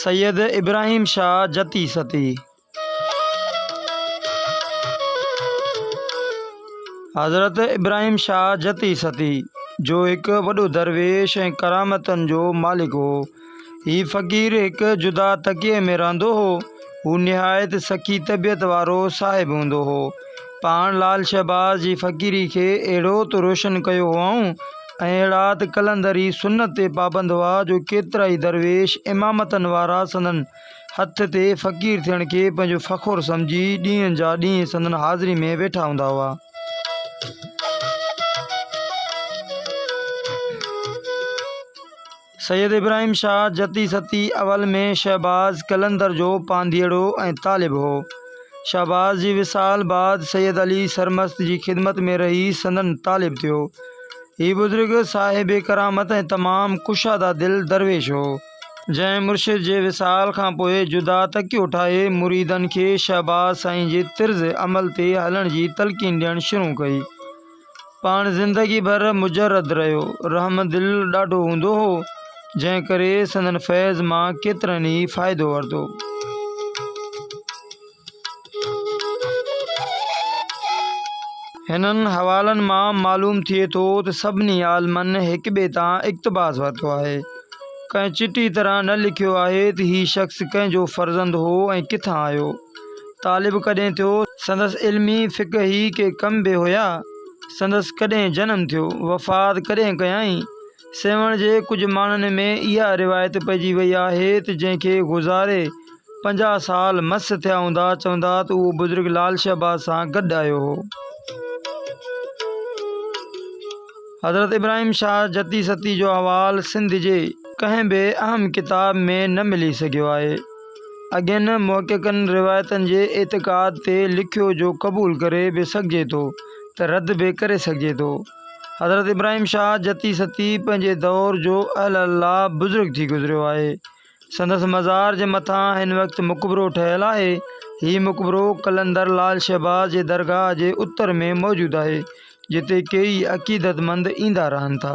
سيد ابراهيم شاهه جتي ستي. حضرت ابراهيم شاهه جتي ستي، جو هڪ وڏو درويش ۽ ڪرامتن جو مالڪ هو. هي فقير هڪ جدا تڪيي ۾ رهندو هو. هو نهايت سخي طبيعت وارو صاحب هوندو هو. پاڻ لعل شهباز جي فقيري کي اهڙو ته روشن ڪيو هئائون ۽ اهڙا ته قلندري سنت تي پابند هئا جو ڪيترائي درويش امامتن وارا سندن هٿ تي فقير ٿيڻ کي پنهنجو فخر سمجهي ڏينهن جا ڏينهن سندن حاضري ۾ ويٺا هوندا هئا. سيد ابراهيم شاهه جتي ستي اول ۾ شهباز قلندر جو پانڌيئڙو ۽ طالب هو. شهباز جي وصال بعد سيد علي سرمست جي خدمت ۾ رهي سندن طالب ٿيو. هي بزرگ صاحب ڪرامت ۽ تمام ڪشاده دل درويش هو. جنهن مرشد جي وصال کان پوء جدا تڪيو ٺاهي مريدن کي شهباز سائين جي طرز عمل تي هلڻ جي تلقين ڏيڻ شروع ڪئي. پاڻ زندگي ڀر مجرد رهيو. رحم دل ڏاڍو هوندو هو، جنهن ڪري سندن فيض مان ڪيترن ئي فائدو ورتو. هنن حوالن مان معلوم ٿئي ٿو ته سڀني عالمن هڪٻئي تان اقتباس ورتو آهي. ڪنهن چٽي طرح نه لکيو آهي ته هي شخص ڪنهن جو فرزند هو ۽ ڪٿان آيو. طالب ڪڏهن ٿيو. سندس علمي فقهي ڪي ڪم به هيا. سندس ڪڏهن جنم ٿيو. وفات ڪڏهن ڪيائين. سيوهڻ جي ڪجهه ماڻهن ۾ اها روايت پئجي وئي آهي ته جنهن کي گذاري 50 سال مس ٿيا هوندا، چوندا ته اهو بزرگ لعل شهباز سان گڏ آيو هو. حضرت ابراهيم شاهه جتي ستي جو احوال سنڌ جي ڪنهن به اهم ڪتاب ۾ نه ملي سگهيو آهي. اڳين محققن روايتن جي اعتقاد تي لکيو جو قبول ڪري به سگهجي ٿو ته رد به ڪري سگهجي ٿو. حضرت ابراهيم شاهه جتي ستي پنهنجي دور جو اهل الله بزرگ ٿي گذريو آهي. سندس مزار جي مٿان هن وقت مقبرو ٺهيل آهي. هي مقبرو قلندر لعل شهباز جي درگاهه جي اتر ۾ موجود آهي، جتي ڪيئي عقيدتمند ايندا رهن ٿا.